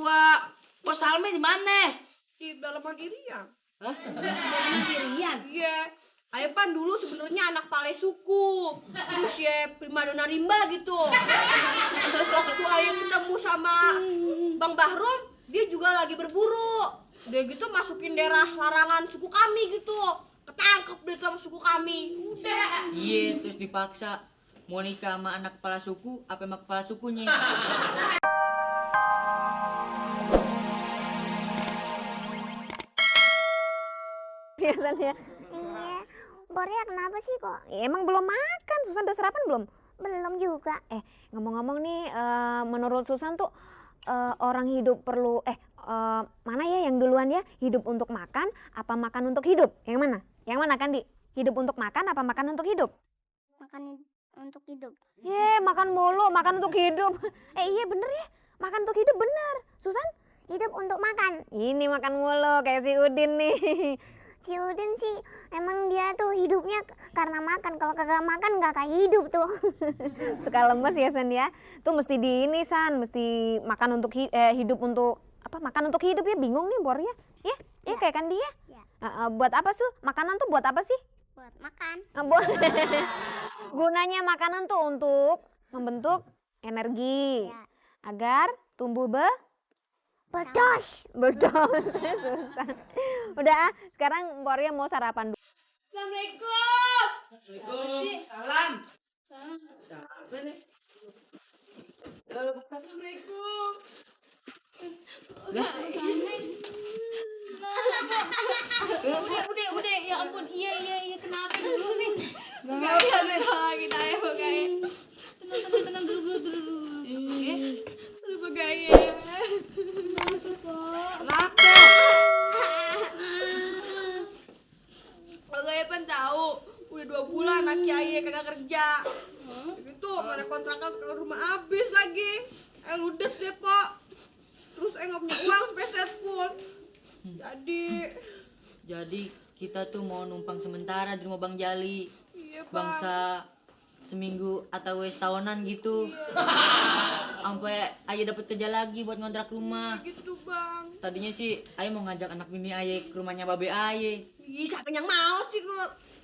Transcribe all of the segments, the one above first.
tua. Bos Salme di mana? Di dalam mandirian. Hah? Dalam mandirian? Iya. Ayah pan dulu sebenarnya anak pale suku. Terus ya primadona rimba gitu. Waktu ayah ketemu sama Bang Bahrum, dia juga lagi berburu. Udah gitu masukin daerah larangan suku kami gitu. Ketangkep deh sama suku kami. Udah. Iya, terus dipaksa mau nikah sama anak kepala suku, apa sama kepala sukunya? Biasanya. Iya, Borea kenapa sih kok? Ya, emang belum makan, Susan udah sarapan belum? Belum juga. Ngomong-ngomong nih, menurut Susan tuh orang hidup perlu, mana ya yang duluan ya? Hidup untuk makan, apa makan untuk hidup? Yang mana? Yang mana Kandi? Hidup untuk makan, apa makan untuk hidup? Makan untuk hidup. Makan mulu, makan untuk hidup. Iya bener ya, makan untuk hidup bener. Susan? Hidup untuk makan. Ini makan mulu, kayak si Udin nih. Si Udin sih emang dia tuh hidupnya karena makan. Kalau kagak makan nggak kayak hidup tuh. Suka lemes ya San ya. Tuh mesti di ini San, mesti makan untuk hidup untuk apa? Makan untuk hidup ya, bingung nih Bor ya. Ya kayak kan dia. Ya. Buat apa sih? Makanan tuh buat apa sih? Buat makan. Gunanya makanan tuh untuk membentuk energi. Ya. Agar tumbuh Bedos. susah. Udah, sekarang Boria mau sarapan dulu. Assalamualaikum. Salam. Siapa nih? Assalamualaikum. Udah, ya ampun, iya, kenapa dulu nih? Gak kita ya pegaya. Tenang dulu. Lu pegaya. Kenapa? Pegaya pan tahu. Udah 2 bulan laki ayah kagak kerja. Gitu mana kontrakan ke rumah habis lagi. Ludes deh Pak. Terus nggak punya uang sepeset pun. Jadi kita tuh mau numpang sementara di rumah Bang Jali. Iya Pak. Bangsa seminggu atau setahunan gitu. Sampai ayah dapat kerja lagi buat ngontrak rumah. Gitu Bang. Tadinya sih ayah mau ngajak anak bini ayah ke rumahnya babe ayah. Ih, siapa yang mau sih lu?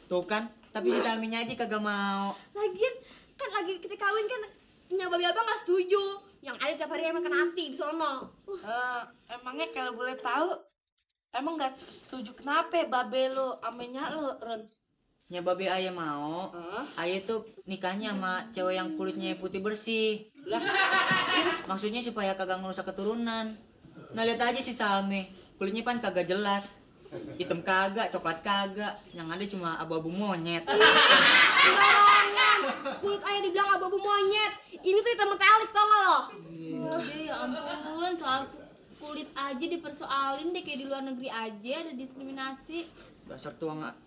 Tuh kan, tapi si Salminya aja kagak mau. Lagian kan lagi kita kawin kan punya babi abang nggak setuju. Yang ada tiap hari emang kena hati di sono. Emangnya kalau boleh tahu, emang nggak setuju kenapa babe lo amenya lo Ron? Ya babe ayah mau. Ayah tuh nikahnya sama cewek yang kulitnya putih bersih. Lah, Maksudnya supaya kagak ngerusak keturunan. Nah lihat aja si Salme, kulitnya kan kagak jelas. Hitam kagak, coklat kagak. Yang ada cuma abu-abu monyet. Sembarangan. Kulit ayah dibilang abu-abu monyet. Ini tuh hitam metalik tau gak lo? Udah, ya ampun, soal kulit aja dipersoalin deh, kayak di luar negeri aja ada diskriminasi. Dasar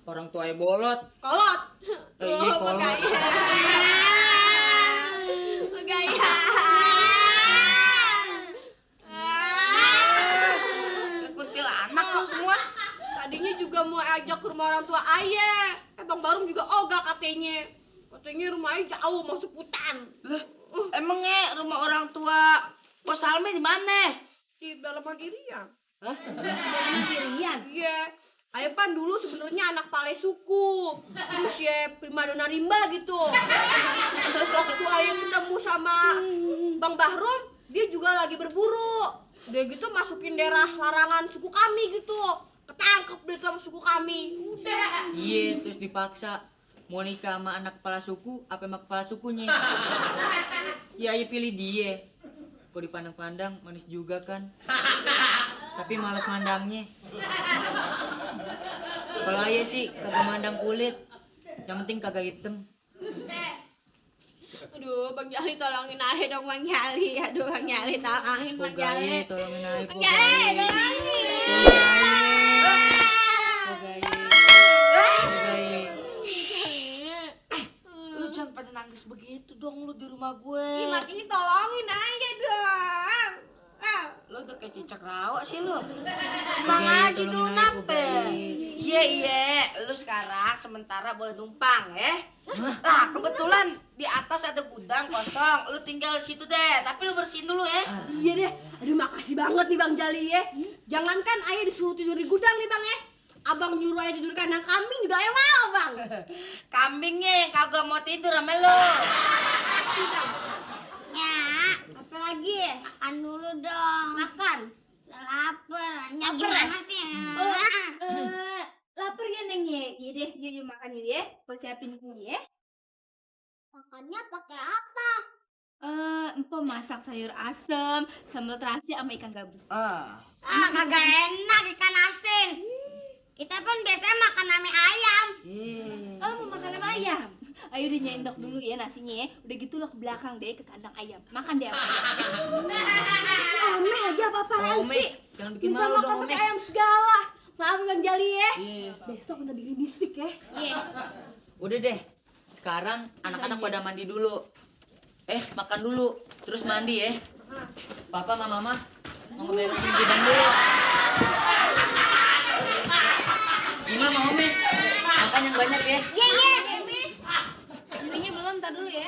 orang tua ayah bolot. Kolot. Iya kolot. Pegaya. kutil anak lo semua. Tadinya juga mau ajak ke rumah orang tua ayah. Bang Barum juga ogah katanya. Katanya rumah ayah jauh masuk hutan. Lah, emangnya rumah orang tua Bos Salme di mana? Di dalam mandirian. Hah? Dalam mandirian? Iya. Ayah pan dulu sebenarnya anak pale suku. Terus ya primadona rimba gitu. Waktu ayah ketemu sama Bang Bahrum, dia juga lagi berburu. Udah gitu masukin daerah larangan suku kami gitu. Ketangkep deh sama suku kami. Udah. Iya, terus dipaksa mau nikah sama anak kepala suku, apa sama kepala sukunya? Ya ayah pilih dia. Kok dipandang-pandang manis juga kan? Tapi malas mandangnya. Kalau ayah sih kagak mandang kulit, yang penting kagak hitam. Aduh, Bang Jali tolongin ayah dong Bang Jali. Aduh, Bang Jali tolongin Bang Jali. Pogaya, tolongin ayah Bang Jali, tolongin. Lu jangan pada nangis begitu dong lu di rumah gue. Ih, makanya tolongin aja dong. Lu udah kayak cicak rawa sih lu. Udah, Bang Haji tolongin dulu aja, nape? Bu, baik. Iya, lu sekarang sementara boleh numpang ya. Nah, kebetulan di atas ada gudang kosong, lu tinggal situ deh. Tapi lu bersihin dulu ya. Iya deh. Aduh makasih banget nih Bang Jali ya. Jangankan ayah disuruh tidur di gudang nih Bang ya. Abang nyuruh ayah tidur kandang kambing juga ayah mau Bang. Kambingnya yang kagak mau tidur sama lu. Makasih Bang. Ya, Apa lagi? makan dulu dong. Makan. Lapar. Ya Lapar, gimana sih? Lapar ya Neng ya? Iya deh, yuk makan yuk ya. Persiapin ini ya. Makannya pakai apa? Empok masak sayur asem, sambal terasi sama ikan gabus. Ah. Kagak enak ikan asin. Kita pun biasanya makan ame ayam. Oh, mau makan sama ayam? Ayo udah nyendok dulu ya nasinya ya. Udah gitu lo ke belakang deh ke kandang ayam. Makan deh sama ayam. Si Ome aja apa-apaan Ome, sih? jangan bikin Minta malu makan dong, Ome. pakai ayam segala. Maaf Bang Jali ya. Iya. Besok kita bikin mistik ya. Iya. Udah deh. Sekarang anak-anak pada mandi dulu. Makan dulu, terus mandi ya. Papa sama mama mau ngeberesin gudang dulu. Ima mau Ome, makan yang banyak ya. Iya, iya. Ininya belum, tar dulu ya.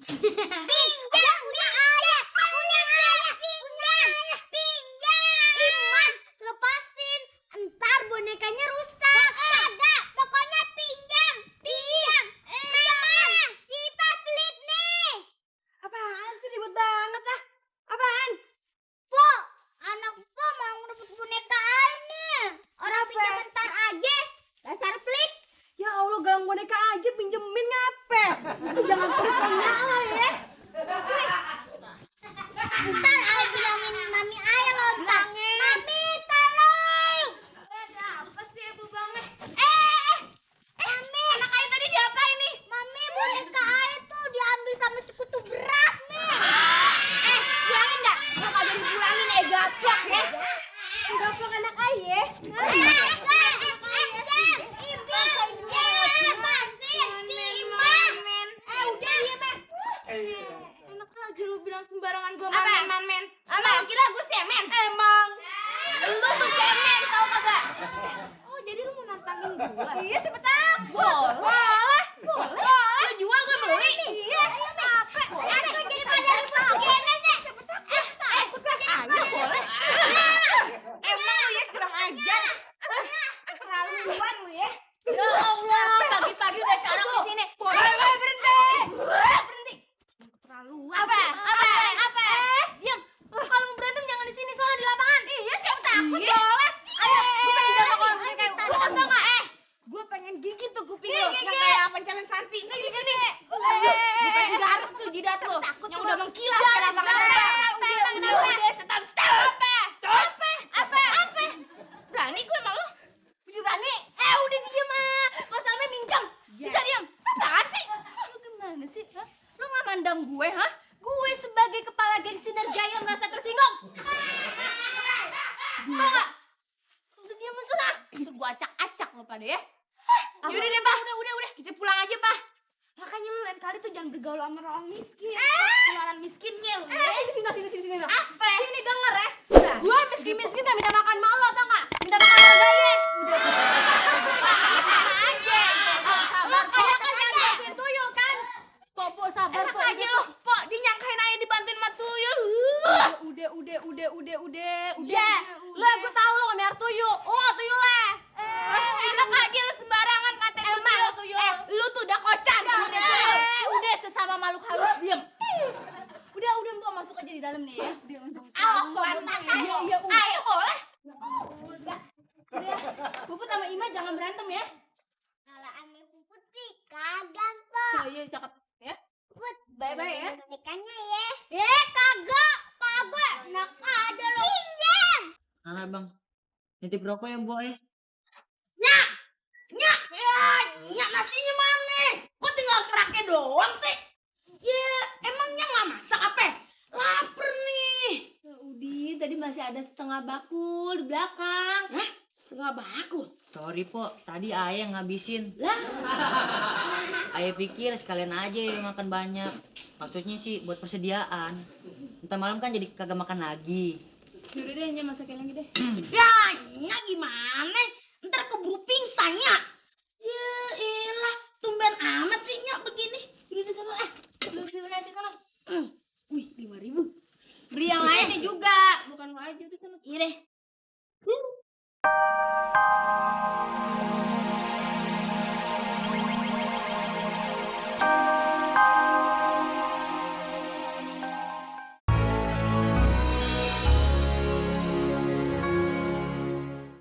Pinjam punya ayah. Punya ayah. Pinjam. Pinjam. Iman, lepasin. Ntar bonekanya rusak. Kagak. Pokoknya pinjam. Pinjam. Mama, Sipa pelit nih. Apaan sih ribet banget ah? Apaan? Po, anak Po mau ngerebut boneka ini. Orang pinjam bentar aja. Dasar pelit. Ya Allah galang boneka aja pinjemin ngape? Lu jangan pelit nyala ya. Ntar ayah bilangin mami ayah lontar. Mami, tolong. Ada apa sih ibu banget? Mami. Anak ayah tadi diapain nih? Mami, boneka ayah tuh diambil sama sekutu beras nih. Bilangin dah. Kalau kagak dipulangin gaplok ya. Gaplok anak ayah. Enak aja lu bilang sembarangan gue Men. Emang kira gue cemen? Emang. Lu tuh cemen tau kagak? Oh, jadi lu mau nantangin gue? Iya siapa tahu. Boleh. Lu jual gue beli. Iya. Apa? Aku jadi pada ribut gini sih. Takut kagak aja boleh. Emang lu ya kurang ajar. Terlaluan lu ya. Ya Allah, pagi-pagi udah cara ke sini. Berhenti. Keterlaluan. Apa? Diam. Kalau mau berantem jangan di sini, soalnya di lapangan. Iya siapa takut boleh. Ayo gue pengen jalan kalau begini kayak lu tau gak? Gue pengen gigit tuh kuping Yang lo. kayak pencalan Santi. Gini. Gue pengen garis tuh jidat lu. Yang udah mengkilat kayak lapangan bola. Udah, stop. Apa? Berani gue sama lu? Berani. Udah diem ah. Kok sampai minggam? Bisa diem? Apaan sih? Lu gimana sih? Hah? Lu nggak mandang gue, hah? Gue sebagai kepala geng Sinerjaya merasa tersinggung. Tau gak? Udah diem sudah. Itu gue acak-acak lo pada ya. Yaudah deh, Pak. Udah. Kita pulang aja, Pak. Makanya lu lain kali tuh jangan bergaul sama orang miskin. Keluaran miskinnya lu. Sini. Apa? Sini denger ya. Udah. Gua miskin gak minta makan malo tau gak? Minta makan harganya. Sama aja. Sabar, Lo kayak kan bantuin tuyul kan? Po, sabar, Enak Po. aja lo. Pok, dinyangkain aja dibantuin sama tuyul. Udah. Ya, lo gue tau lo gak miar tuyul. Oh, tuyulnya. Enak aja lo sembarangan katain tuyul. Lu tuh udah kocan. Udah sesama makhluk halus diem. Udah Mbok masuk aja di dalam nih ya. Udah masuk. Awas buat Iya, udah. Ayo boleh. Udah. Puput sama Ima jangan berantem ya. Kalau ame puput sih kagak, Po. Oh iya cakep ya. Puput. Bye-bye ya. Bonekanya ya. Kagak. Enak aja lo. Pinjam. Mana bang? Nitip rokok ya Bu ya? Nyak nasinya mana? Kok tinggal keraknya doang sih? Ya, emangnya nggak masak apa? Laper nih. Ya Udin, tadi masih ada setengah bakul di belakang. Hah? setengah bakul. Sorry po, tadi ayah ngabisin. Lah, Ayah pikir sekalian aja ya makan banyak. Maksudnya sih buat persediaan. Ntar malam kan jadi kagak makan lagi. Yaudah deh, Nya masakin lagi deh. ya nya gimana? Ntar keburu pingsan ya. Ya elah, tumben amat sih nya begini. Udah di sana lu nasi sana. Wih, 5.000. Beli yang lainnya juga, bukan lo aja udah.